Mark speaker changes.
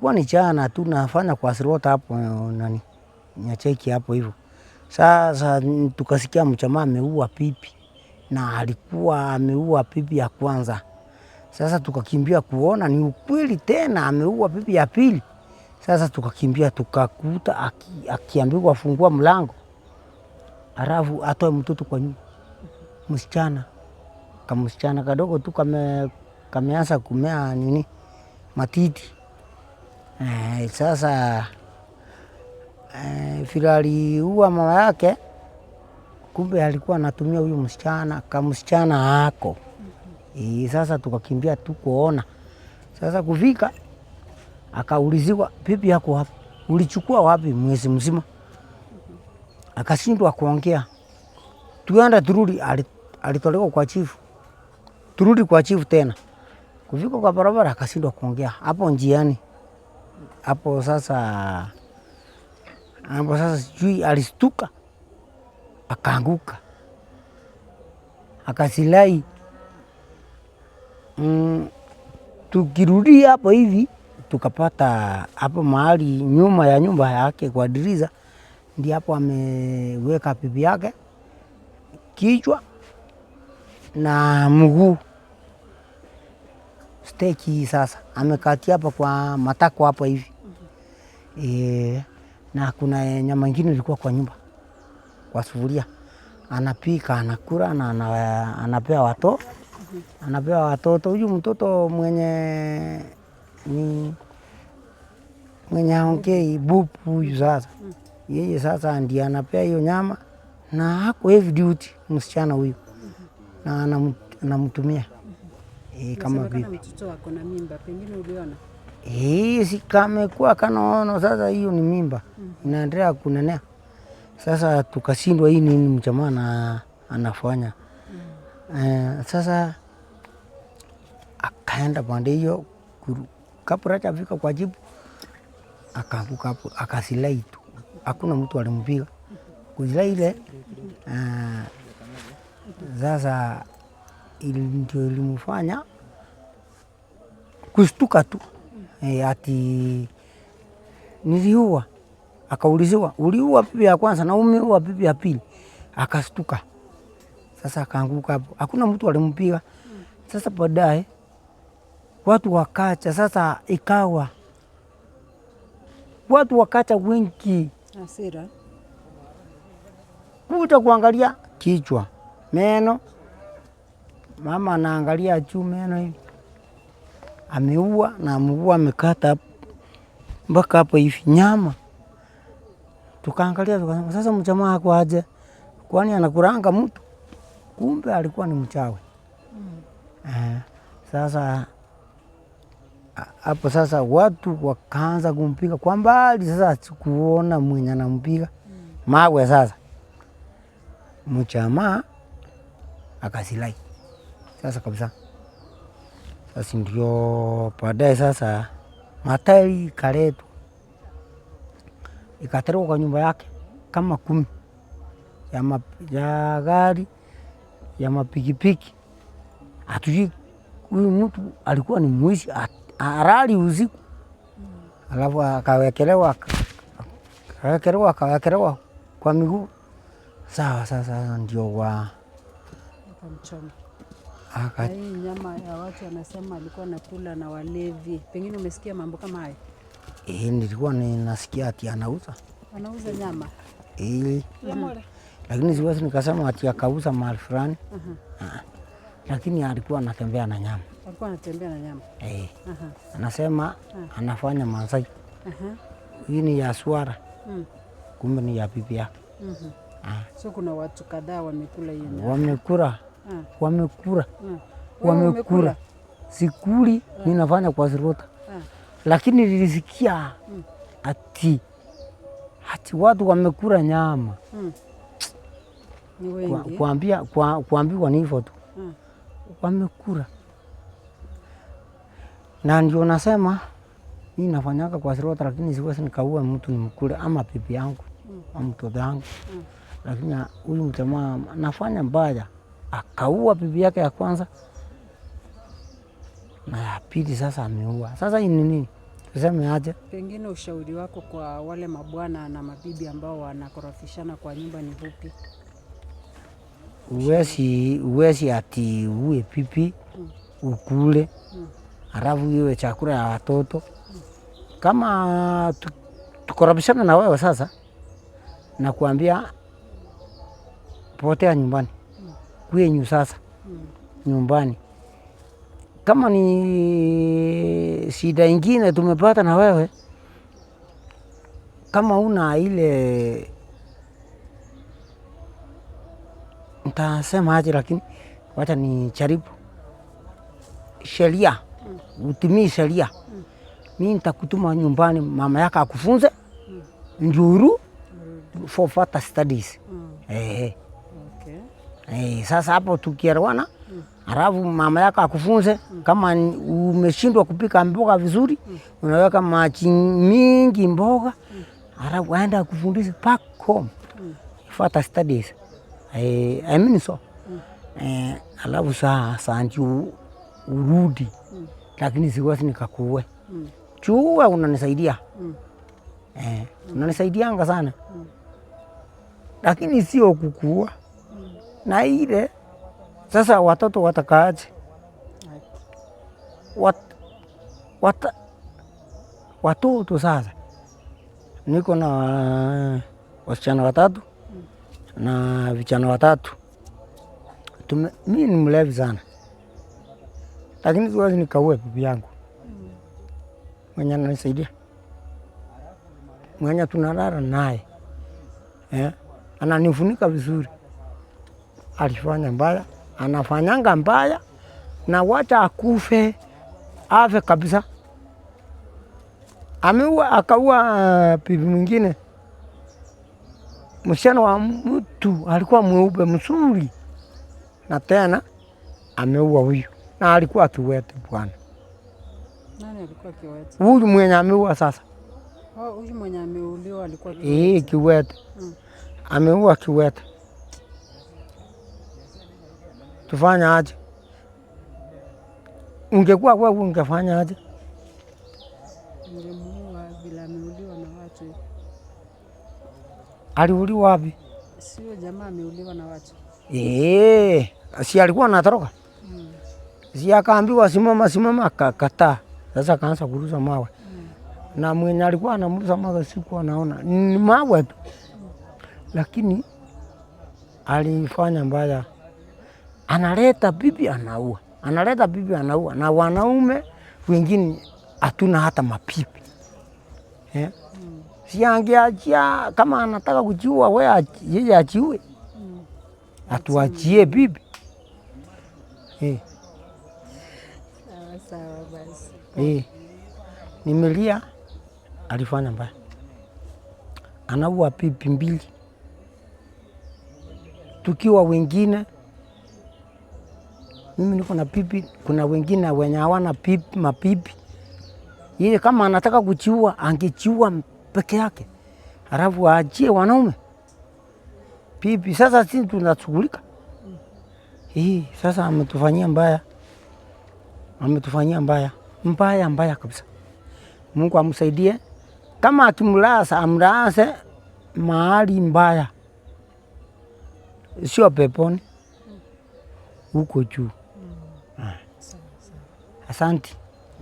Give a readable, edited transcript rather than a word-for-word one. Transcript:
Speaker 1: Ilikuwa ni jana tu nafanya kwa slota hapo nani Nyacheki hapo hivyo. Sasa tukasikia mchamaa ameua pipi na alikuwa ameua pipi ya kwanza. Sasa tukakimbia kuona ni ukweli tena ameua pipi ya pili. Sasa tukakimbia tukakuta akiambiwa afungua mlango alafu atoe mtoto kwa nyumba, msichana kamsichana kadogo tu kameanza kumea nini matiti. Sasa vile aliua mama yake, kumbe alikuwa anatumia huyu msichana kamsichana hako. Sasa tukakimbia tu kuona. Sasa kufika akauliziwa, bibi yako wapi? Ulichukua wapi mwezi mzima? Akashindwa kuongea. Tuenda turudi, alitolewa kwa chifu. Turudi kwa chifu tena. Kufika kwa barabara akashindwa kuongea hapo njiani. Hapo sasa sijui alistuka akaanguka akasilai. Tukirudi hapo hivi tukapata hapo mahali nyuma ya nyumba yake kwa dirisha, ndio hapo ameweka bibi yake kichwa na mguu steki. Sasa amekatia hapa kwa matako hapo hivi. Na kuna nyama ingine ilikuwa kwa nyumba kwa sufuria, anapika anakula na anapea watoto, anapea watoto. Huyu mtoto mwenye ni mwenye aongei bupu huyu sasa, yeye sasa ndiye anapea hiyo nyama na hako heavy duty msichana huyu na anamtumia kama
Speaker 2: Inasemekana
Speaker 1: bibi.
Speaker 2: Mtoto ako na mimba, pengine uliona?
Speaker 1: Si kamekuwa kanaona sasa, hiyo ni mimba inaendelea kunenea. Sasa tukashindwa hii nini mjamaa na anafanya. Sasa akaenda pande hiyo kabla hajafika kwa jibu akaanguka hapo akasilai tu, hakuna mtu alimpiga kusilai ile. Sasa ndio ilimfanya kushtuka tu ati niliua. Akauliziwa, uliua bibi ya kwanza na umeua bibi ya pili? Akastuka. Sasa akaanguka hapo, hakuna mtu alimpiga. Sasa baadaye watu wakacha, sasa ikawa watu wakacha wengi
Speaker 2: Hasira.
Speaker 1: kuja kuangalia kichwa, meno. Mama anaangalia juu meno hivi, ameua na mguu amekata mpaka hapo hivi nyama. Tukaangalia tukasema, sasa mjamaa ako aje? Kwani anakuranga mtu? Kumbe alikuwa ni mchawi. Sasa hapo sasa watu wakaanza kumpiga kwa mbali. Sasa sikuona mwenye anampiga mawe. Sasa mjamaa akasilai sasa kabisa. Sasa ndio baadaye sasa matairi ikaletwa ikaterwa kwa nyumba yake kama 10 ya gari ya mapikipiki. Hatujui huyu mtu alikuwa ni mwizi, arali usiku, alafu akawekelewa akawekelewa akawekelewa kwa miguu. Sawa, sasa ndio wa
Speaker 2: Akamchoma. Na hii nyama ya watu wanasema alikuwa anakula na walevi. Pengine umesikia mambo kama hayo?
Speaker 1: Nilikuwa ninasikia ati anauza
Speaker 2: Anauza nyama.
Speaker 1: Lakini siwezi nikasema ati akauza mahali fulani. Lakini alikuwa anatembea na nyama.
Speaker 2: Alikuwa anatembea na nyama.
Speaker 1: Anasema anafanya Masai. Hii ni ya swara, kumbe ni ya bibi yake.
Speaker 2: So kuna watu kadhaa wamekula hiyo nyama.
Speaker 1: Wamekula, wamekula,
Speaker 2: Wewe
Speaker 1: wamekula.
Speaker 2: umekula?
Speaker 1: Sikuli, mimi nafanya kwa slaughter. Lakini nilisikia ati watu wamekula nyama.
Speaker 2: Ni wengi.
Speaker 1: Kuambiwa ni hivyo tu. Wamekula. Na ndio nasema mimi nafanyaka kwa slaughter, lakini siwezi nikaua mtu nimkule ama bibi yangu ama mtoto yangu. Lakini huyu mjamaa anafanya mbaya, akaua bibi yake ya kwanza na ya pili, sasa ameua. Sasa hii ni nini? Tuseme aje?
Speaker 2: Pengine ushauri wako kwa wale mabwana na mabibi ambao wanakorofishana kwa nyumba ni upi?
Speaker 1: Uwezi ati uwe pipi ukule halafu iwe chakula ya watoto. Kama tukorofishana na wewe sasa, nakuambia potea nyumbani kwenyu sasa nyumbani. Kama ni shida ingine tumepata na wewe, kama una ile nitasema aje, lakini wacha nijaribu sheria, utumii sheria. Mi nitakutuma nyumbani, mama yako akufunze njuru for further studies. Eh, sasa hapo tukielewana, halafu mama yako akufunze kama umeshindwa kupika mboga vizuri, unaweka maji mingi mboga, halafu aenda akufundishe back home further studies. I mean so. Alafu saa ndio urudi, lakini siwezi nikakuue. Chua unanisaidia. Unanisaidianga sana, lakini sio kukuua. Na ile sasa watoto watakaaje? Watoto sasa, niko na wasichana watatu na vijana watatu. Mi ni mlevi sana, lakini siwezi nikaue bibi yangu mwenye ananisaidia, mwenye tunalala naye ananifunika vizuri. Alifanya mbaya, anafanyanga mbaya, na wacha akufe afe kabisa. Ameua akaua bibi mwingine, msichana wa mtu alikuwa mweupe mzuri, na tena ameua huyu, na alikuwa kiwete bwana.
Speaker 2: Nani alikuwa kiwete?
Speaker 1: Huyu mwenye ameua sasa.
Speaker 2: Oh, huyu mwenye ameuliwa alikuwa kiwete.
Speaker 1: Kiwete. Ameua kiwete. Tufanya aje? Ungekuwa wewe ungefanya aje?
Speaker 2: Ungemuua vile ameuliwa na watu.
Speaker 1: Aliuliwa wapi?
Speaker 2: Sio jamaa ameuliwa na watu.
Speaker 1: Si alikuwa anatoroka? Si akaambiwa simama simama, akakataa. Sasa akaanza kurusha mawe. Na mwenye alikuwa anamrusha mawe sikuwa naona ni mawe tu, lakini alifanya mbaya. Analeta bibi anaua, analeta bibi anaua, na wanaume wengine hatuna hata mapipi. Si angeachia kama anataka kujiua, we yeye ajiue, atuachie bibi.
Speaker 2: Sawa sawa basi.
Speaker 1: Nimelia, alifanya mbaya, anaua bibi mbili, tukiwa wengine, mimi niko na bibi, kuna wengine wenye hawana bibi, mabibi. Yeye kama anataka kujiua angejiua peke yake, halafu aachie wanaume bibi. Sasa sisi tunashughulika. Sasa ametufanyia mbaya, ametufanyia mbaya mbaya mbaya kabisa. Mungu amsaidie, kama akimlasa amlase mahali mbaya, sio peponi, huko juu. Asante.